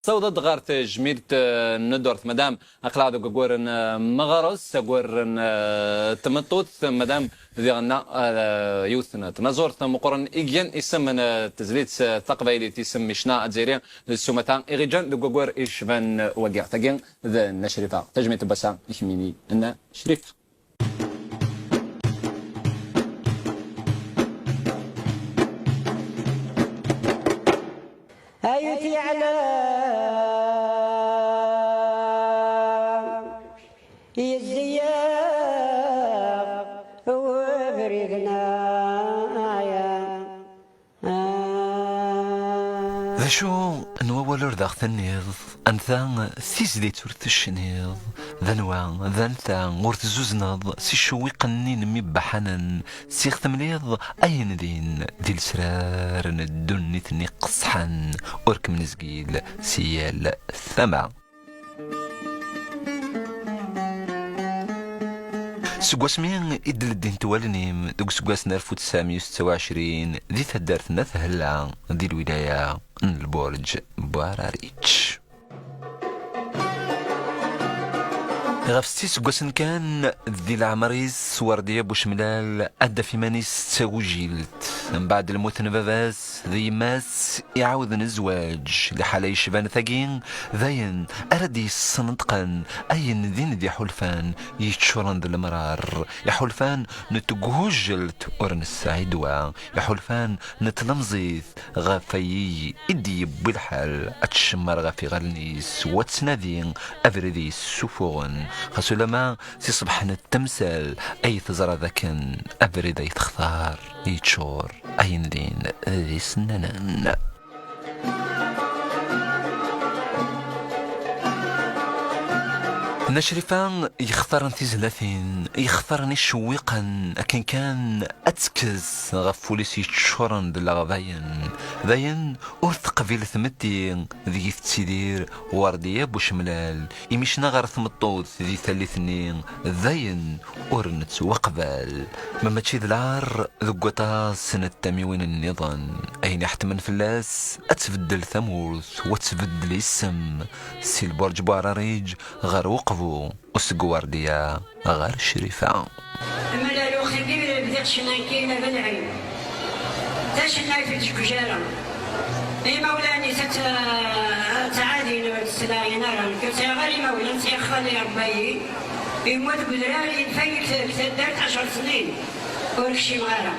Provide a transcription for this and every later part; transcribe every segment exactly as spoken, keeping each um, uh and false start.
Sawḍet ɣer tejmilt, eh, n ddurt, madam, aql-aɣ deg waggur n, eh, meɣres, aggur n, eh, tmeṭṭut, madam, diɣenna, eh, yiwet n tnaẓurt meqqren i igan isem n, eh, tezlit, eh, taqbaylit, isem Micna Azzayri, s umata i ɣ-iǧǧan deg waggur icban wagi. Tagi d Nna Crifa. Tajmilt n wass-a i kemmini, Nna Crifa. Ay utiɛla yezzi-yaɣ ubrid-nneɣ. D acu n wawal ur d aɣ-tenniḍ? Anta tizlit ur tecniḍ? D anwa, d anta ur tezzuzneḍ s icewwiqen-nni n mi bbaḥanen, s iɣ temliḍ ayen din di lesrar n ddunit-nni qeṣḥen, ur kem-nezgil si yal tama. Seg wasmi i d-leddint wallen-im deg useggas n alef u tesɛemya u setta u ɛecrin di taddart n At Hella di lwilaya n Lburǧ Buɛrariǧ. Ɣef setta iseggasen kan di leɛmer-is, Werdiya Bucemlal ad d-taf iman-is d tagujilt. Mbeɛd lmut n baba-s d yemma-s iɛawden zzwaǧ. Liḥala yecban tagi, dayen ara d-yessenṭqen ayen din d iḥulfan yeččuren d lemrar, iḥulfan n tgujelt ur nesɛi ddwa, iḥulfan n tlemẓit ɣef ayi i d-yewwi lḥal ad tcemmer ɣef iɣallen-is, wa tettnadi abrid yessufuɣen, xas ulama si ṣṣbeḥ n temsal ay teẓra dakken abrid ay textar yeččur ayen din d isennanen. Nna Crifa yextaren tizlatin, yextaren icewwiqen akken kan ad tekkes ɣef wul-is yeččuren d leɣbayen. Dayen ur teqbil tmetti deg i tettidir Werdiya Bucemlal, imicna ɣer tmeṭṭut di tallit-nni, dayen ur nettwaqbal. Ma mačči d lɛar, deg waṭas n tamiwin nniḍen, ayen iḥetmen fell-as ad tbeddel tamurt, wa tbeddel isem, si Lburǧ Buɛrariǧ ɣer Uqbu, u seg Werdiya ɣer Crifa. Ama la lweqt-agi bdiɣ ccna-agi la belɛin. Tacennayt ur tjeǧǧ ara. Imawlan-is ad tt-, ad ttɛadin, ur tt-slaɣin ara. Nekk ur sɛiɣ ara imawlan, sɛiɣ xali iṛebba-yi. Yemmut deg udrar, yenfa-yi deg taddart ɛecṛ snin. Ur kcimeɣ ara.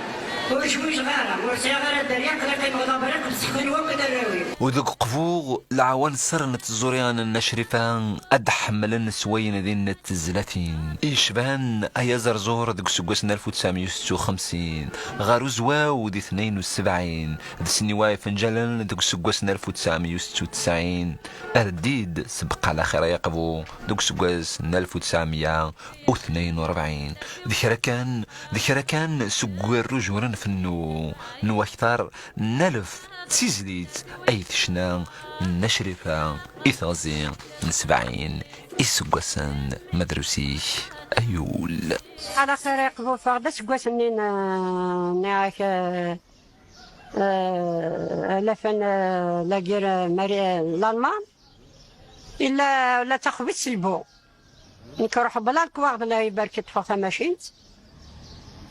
Ur zwiǧeɣ ara. Ur sɛiɣ ara dderya, aql-i qqimeɣ d abriq, bessexfen wakk d arraw-iw. U deg Uqbu, leɛwanser n tẓuri n Nna Crifa ad ḥemmlen s wayen din n tezlatin. Yecban ay aẓerẓur deg useggas n alef u tesɛemya u setta u xemsin, ɣer Uzwaw di tnayen u sebɛin, d Sniwa Ifenǧalen deg useggas n alef u tesɛemya u setta u tesɛin, Erdid Sebqa Laxir ay Aqbu deg useggas n alef u tesɛemya u tnayen u rebɛin. D kra kan, d kra kan seg warruj ur nfennu, n wakter n alef d tizlit ay tecna Nna Crifa i teɣzi n sebɛin iseggasen, ma drus-ik ay ul. Ala xir iqbu ffeɣ-d aseggas-nni n, nniɣ-ak, eh, eh, alafen, eh, la guerre, eh, Mari-, eh, Lalman. Illa la taxbitt s lbu. Nekk ruḥ bla lkaɣeḍ, la ibarek ṭṭfeɣ tamacint.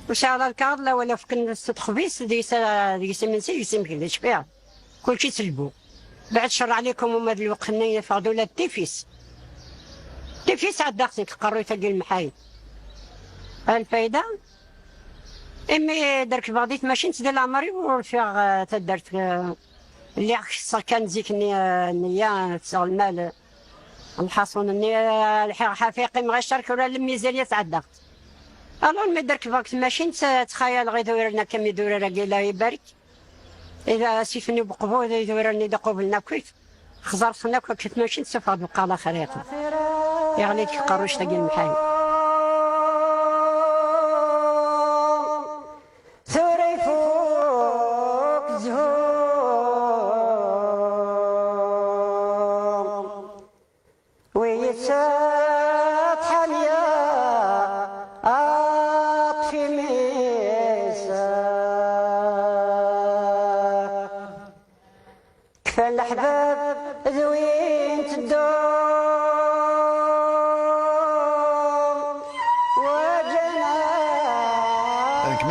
Ur sɛiɣ la lkaɣeḍ, la wala fken s texbizt, deg-s, deg-s imensi, deg-s imekli, cfiɣ. Kulci s lbu. Bɛed ccer ɛlikum, uma d lweqt-nni yeffeɣ-d ula d tifis. Tifis ɛeddaɣ-tent deg tqerruyt-agi lemḥayed. A lfayda, imi d-rekbeɣ di tmacint di leɛmer-iw ur rfiɣ, eh, taddart, eh, lliɣ kesseɣ kan zik-nni, eh, nniya, tesseɣ lmal, eh, lḥaṣun-nni, eh, lḥiɣ ḥafi, qqimeɣ icerk ula lemizirya sɛeddaɣ-tt. Alors mi d-rekbeɣ deg tmacint, eh, ttxayaleɣ idurar-nni akka, idurar-agi la ibarek. Ila asif-nni ubeqbu d idurar-nni d-iqublen akkit. Xẓer-ten akk akka tmacint, sufeɣ-d uqala xriq. Yeɣli-d deg tqerruct-agi lemḥay. Tura ifuk zzhu. Wi yettsetḥan ya aṭṭef imi-s. Kfan leḥbab d wi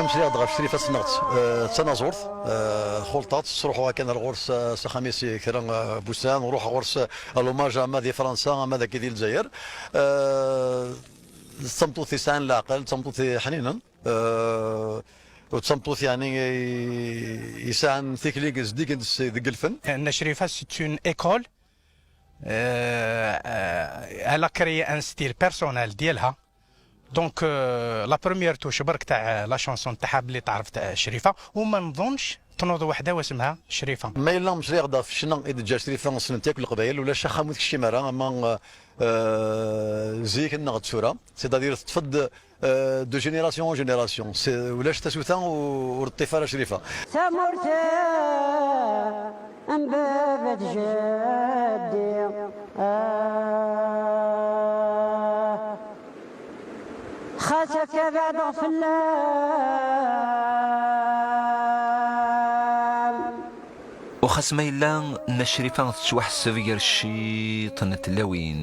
Ameslayeɣ-d ɣef Crifa, ssneɣ-tt, eh, d tanaẓurt, eh, xulṭeɣ-tt, ttruḥuɣ akken ar ɣur-s, eh, s axxam-is i kra, eh, n wussan, ruḥeɣ ɣur-s, eh, alumaj ama di Fransa ama dagi di Lezzayer. Eh, d tameṭṭut yesɛan leɛqel, d tameṭṭut iḥninen, eh, u d tameṭṭut, yeɛni, i-, yesɛan tikli zeddigent s-, deg lfen. Nna Crifa, c'est une école. Euh, euh, elle a créé un style personnel ديالها. Donc, euh, la première touche برك تاع la chanson تاعها بلي تعرفت شريفة، وما نظنش تنوض وحدة واسمها شريفة. Ma yella meslayeɣ-d ɣef ccna i d-teǧǧa Crifa ssnen-t yakk Leqbayel, ulac axxam ur tekcim ara, ama, euh, zik neɣ d tura, c'est-à-dire teṭṭef-d, euh, de génération en génération. C'est, ulac tasuta u-, ur teṭṭif ara Crifa. Tamurt n baba d jeddi, ah, xas akka beɛdeɣ fell-am. U xas ma yella Nna Crifa tettwaḥseb gar ciṭ n tlawin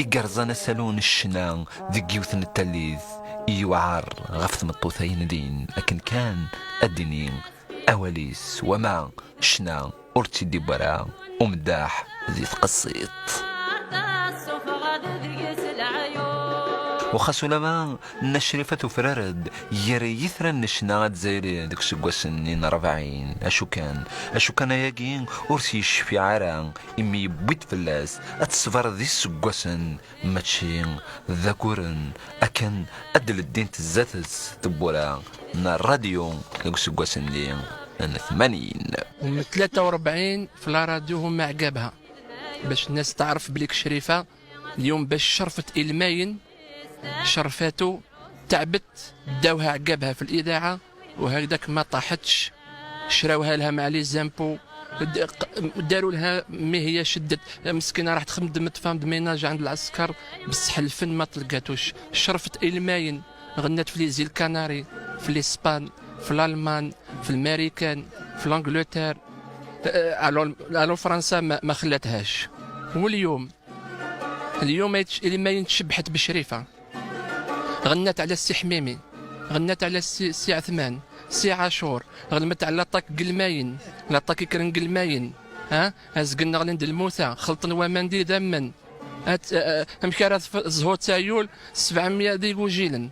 i yerẓan asalu n ccna deg yiwet n tallit, yewɛer ɣef tmeṭṭut ayen din akken kan ad d-tini awal-is, wama ccna ur tt-id-iwwi ara umeddaḥ di tqessiṭ. U xas ulama Nna Crifa tufrar-d gar yitran n ccna azzayri deg useggas-nni n rebɛin. Acu kan, acu kan ayagi ur s-yecfiɛ ara, imi yewwi-d fell-as ad teṣber d iseggasen, mačči d aguren, akken ad d-leddint zdat-s tewwura n rradyu deg useggas-nni n tmanyin. ومن ثلاثة وأربعين في la radio هما عقابها، باش الناس تعرف بليك شريفة اليوم باش شرفت إلماين، شرفاتو، تعبت، داوها عقابها في الإذاعة، وهكذاك ما طاحتش. شراوها لها مع les impôts، د-، ق-، داروا لها مي هي شدت، مسكينة راحت خدمت femme de ménage عند العسكر، بصح الفن ما تلقاتوش. شرفت إلماين، غنات في les îles Canaries، في l'Espagne، في l'Allemagne، في الماريكان، في l'Angleterre. آه، الو، الو فرنسا ما، ما خلاتهاش. واليوم، اليوم يتش-، إلماين تشبحت بشريفة. غنات على السي حميمي، غنات على السي، سي عثمان، سي عاشور، غنمت على لاطاك قلماين، لاطاك يكرن قلماين، ها؟ أزقن غلند الموتى، خلطن ومان دي دمن. هات، آه، آه، أمك راه تف-، زهور تايول، سبعمية دي وجيلن.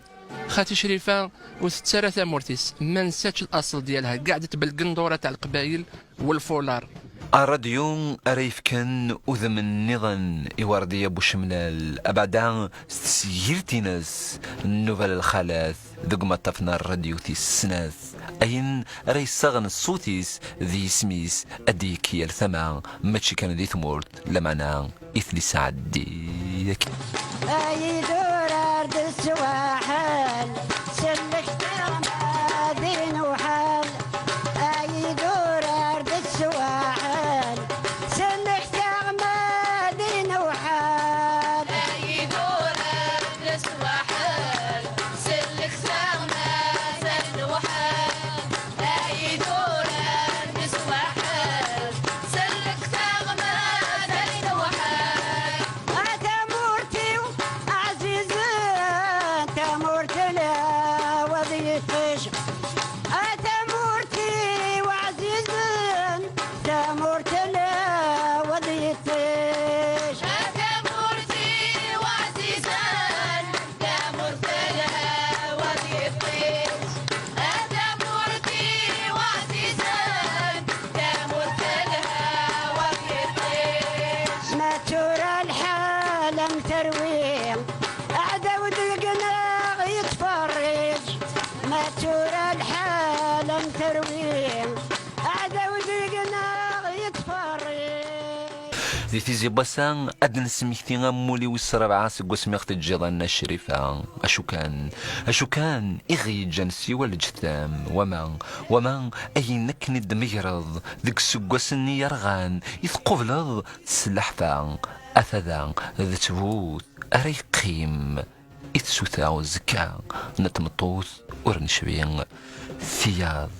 خاتي شريفة وتتسارى ثامورتيس، ما نساتش الأصل ديالها، قعدت بالقندورة تاع القبايل. والفولار. الراديو أريفكن أذم النظن إوردية بوشملال أبعدا ستسيرتينس النوفل الخالات ذق ما طفنا الراديو تي السنات أين ريساغن الصوتيس ذي سميس أديك يا الثما ماتشي كان ذي ثمورت لمعنا إثلي سعدي. Ay idurar d swaḥel, sellek tiɣmad i newḥal. Ay idurar d swaḥel, sellek tiɣmad i newḥal. Ay idurar d swaḥel, sellek tiɣmad i newḥal. Ay idurar d swaḥel, sellek tiɣmad i newḥal. A tamurt-iw ɛzizen, tamurt n lhawa d yiṭij. A tamurt-iw ɛzizen, tamurt n lhawa d yiṭij. A tamurt-iw ɛzizen, tamurt n lhawa d yiṭij. A tamurt-iw ɛzizen, tamurt n lhawa d yiṭij. Ma tura lḥal am terwi, aɛdaw deg-neɣ yettferrij. Ma tura lḥal am terwi, aɛdaw deg-neɣ yettferrij. Di tizi n wass-a, ad d-nesmekti amulli wis rebɛa seg wasmi i ɣ-teǧǧiḍ a Nna Crifa. Acu kan, acu kan i ɣ-yeǧǧan siwa leǧtam, wama, wama ayen akken i d-tmegreḍ deg iseggasen-nni yerɣan i tqubleḍ s leḥfa, ata da d ttbut ara yeqqim i tsuta uzekka n tmeṭṭut ur necbi tiyaḍ.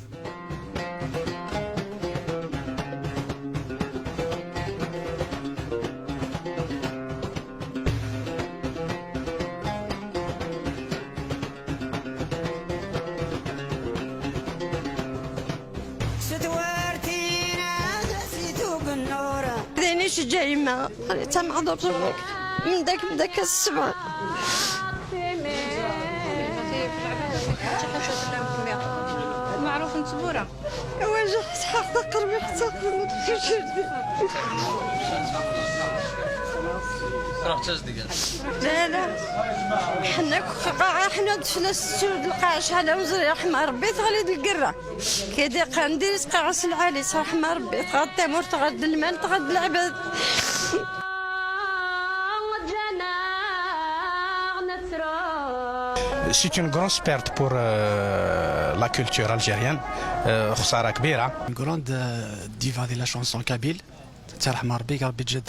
شجع يما، خليتها مع دكتور من داك، من داك السبع. معروف نتبورة. واجه سحق قلبي حتى. راه تجدي. لا، لا. حنا ك-، حنا دفنا السود القاع شحال وزري رحمة ربي تغلي القرة. كيدي قنديل تقعس العالي، رحمة ربي، تغطي مور، تغد المال، تغد العباد. C'est une grosse perte pour euh, la culture algérienne. Euh, خسارة كبيرة. Une grande euh, diva de la chanson kabyle. ترحم ربي، يا ربي تجد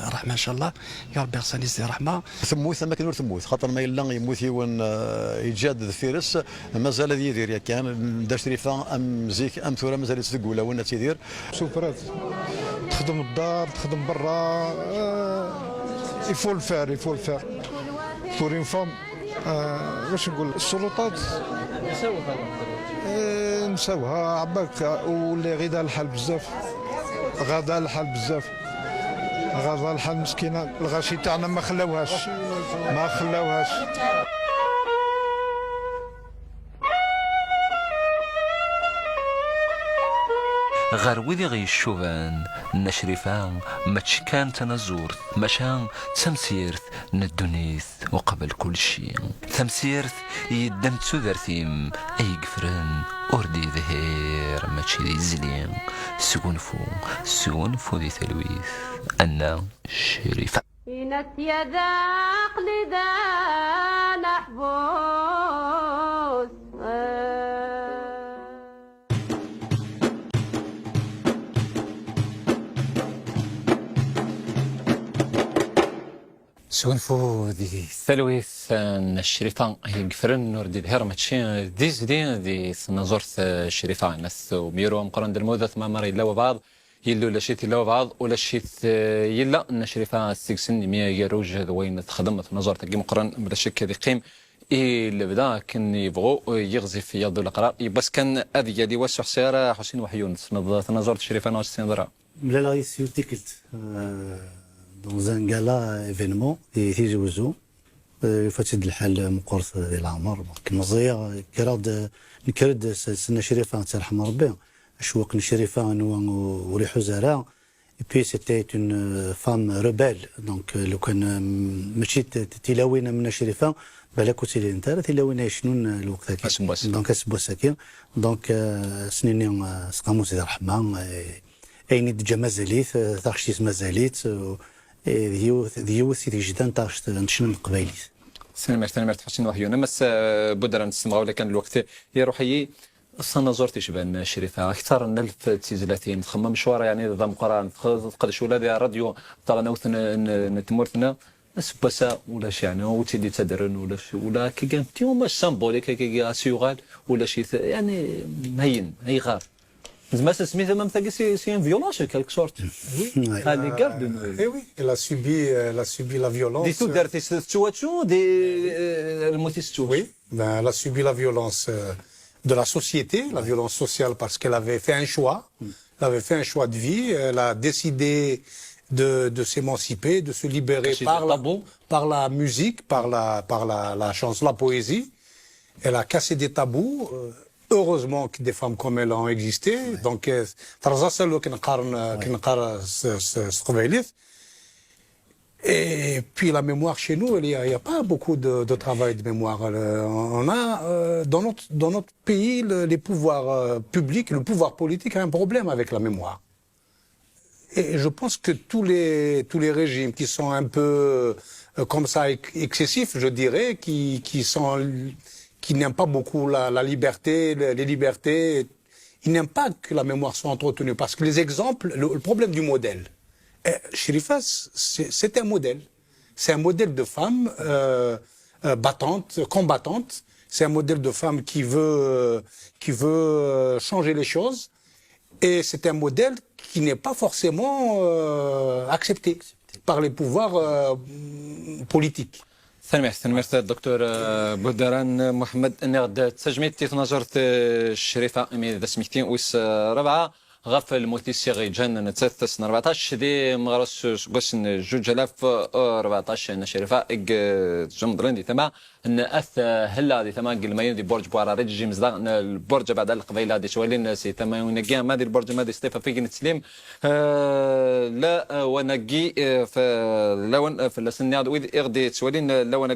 الرحمة إن شاء الله، يا ربي غسان يزي رحمة. تموت أما كان ور تموت، خاطر ما يلا يموت يون آه، يتجاد دفيرس، مازال هذا يدير يا كان دا شريفة أم زيك أم ثورة مازال يتسدق ولا وين تيدير. سوبرات تخدم الدار، تخدم برا. آه، il faut le faire, il faut le faire. Pour une femme, آه، واش نقول، السلطات. آه، نساوها عباك، واللي غدا الحال بزاف. غدا الحال بزاف. غدا الحال مسكينة، الغاشي تاعنا ما خلاوهاش. ما خلاوهاش. Ɣer wid i ɣ-yeccuban, Nna Crifa mačči kan tanaẓurt, maca d tamsirt n ddunit uqbel kulci. Tamsirt yeddan d tudert-im ay yeffren ur d-yedhir mačči d izli. Sgunfu, sgunfu di talwit a Nna Crifa. Ini-as yad aql-i d aneḥbus. Sgunfu di talwit n Crifa i yeffren ur d-yedhir mačči d izli di tnaẓurt. Crifa, Nna Crifa, umyiru ameqqran d lmud, At Mɛemmer yella wabɛaḍ, yella ulac-it, yella wabɛaḍ, ulac-it, eh, yella. Nna Crifa, seg-sen imi agerruj d wayen texdem tnaẓurt-agi meqqren, bla ccek ad iqqim i lebda akken yebɣu, eh, yiɣzif yaḍu leqrar. Yiwwas kan ad yali wass ur ḥṣiɣ ara Ḥusin Weḥyun, tessneḍ tnaẓurt Crifa neɣ ur tessineḍ ara? Mlaleɣ yis-s yiwet tikkelt euh, dans un gala événement di Tizi Wezzu. Euh, yufa-tt-id lḥal meqqret di leɛmer. Donc meẓẓiyeɣ, kkreɣ-d, nekker-d s s Nna Crifa, ad tt-yerḥem Rebbi. Acewwiq n Crifa anwa ur iḥuz ara. Et puis c'était une euh, femme rebelle. Donc euh, lukan euh, mačči d tilawin am Nna Crifa, balak ur ttilint ara tilawin ay icnun euh, lweqt-agi. Aseggas. Donc aseggas-agi. Donc euh, s-nini euh, Seqqamu Sidi Ṛṛeḥma, euh, ayen i d-teǧǧa mazal-it, euh, taɣect-is mazal-itt, euh, d yiwet d yiwet i d-yejdan taɣect n ccna n teqbaylit. Tanemmirt, tanemmirt Ḥusin Weḥyun. A Mass euh, Budran, s temɣawla kan lweqt iruḥ-iyi. S tanaẓurt icban Crifa, akteṛ n alef d tizlatin, txemmem ccwara yeɛni d ameqqran, tqedec ula di ṛṛadyu taɣelnawt n tmurt-nneɣ. Aseggas-a ulac, yeɛni ur tt-id-ittaddren, ulac ula akka kan, un hommage symbolique akka a s-yuɣal, ulac-it, yeɛni ayen, ayɣer? Zma s asmi tamam tagi, c'est une violence en quelque sorte. Oui, à l'égard d'une. Eh oui, elle a subi, elle a subi la violence. Di tudert-is tettwattu, di lmut-is tettwattu. Oui, ben, elle a subi la violence euh, de la société, la violence sociale, parce qu'elle avait fait un choix. Elle avait fait un choix de vie. Elle a décidé de, de s'émanciper, de se libérer par la, par la musique, par la, par la, la chanson, la poésie. Elle a cassé des tabous. Euh, heureusement que des femmes comme elle ont existé. Donc, euh, terẓa asalu akken qqaren, akken qqar s teqbaylit. Et puis la mémoire chez nous, il n'y a, a pas beaucoup de, de, travail de mémoire. Euh, on a, euh, dans, notre, dans notre pays, le, les pouvoirs euh, publics, le pouvoir politique a un problème avec la mémoire. Et je pense que tous les, tous les régimes qui sont un peu euh, comme ça excessifs, je dirais, qui, qui, sont, qui n'aiment pas beaucoup la, la liberté, les, les libertés, ils n'aiment pas que la mémoire soit entretenue. Parce que les exemples, le, le problème du modèle, eh, Chérifa, c'est un modèle. C'est un modèle de femme euh, euh, battante, combattante. C'est un modèle de femme qui veut, euh, qui veut euh, changer les choses. Et c'est un modèle qui n'est pas forcément euh, accepté par les pouvoirs euh, politiques. Tanemmirt, tanemmirt Docteur Budran Mohamed. Nniɣ-d d tajmilt i tnaẓurt Crifa imi d asmekti wis rebɛa. ɣef lmut-is i ɣ-yeǧǧan nettat ass n rbeɛṭac di meɣres useggas n zuǧ alaf u rbeɛṭac n Crifa i yezumḍlen di tama n At Hella di tama n Lmayun di Burǧ Buɛrariǧ, imezdaɣ n Lburǧ abeɛda n Leqbayel ad yettwalin si tama-agi ama di Lburǧ ama di Sṭif Afig n Ttlim. Eh, lawan-agi, eh, f-, lawan, eh, fell-asen nniɣ-d wid i ɣ-d-yettwalin, eh, lawan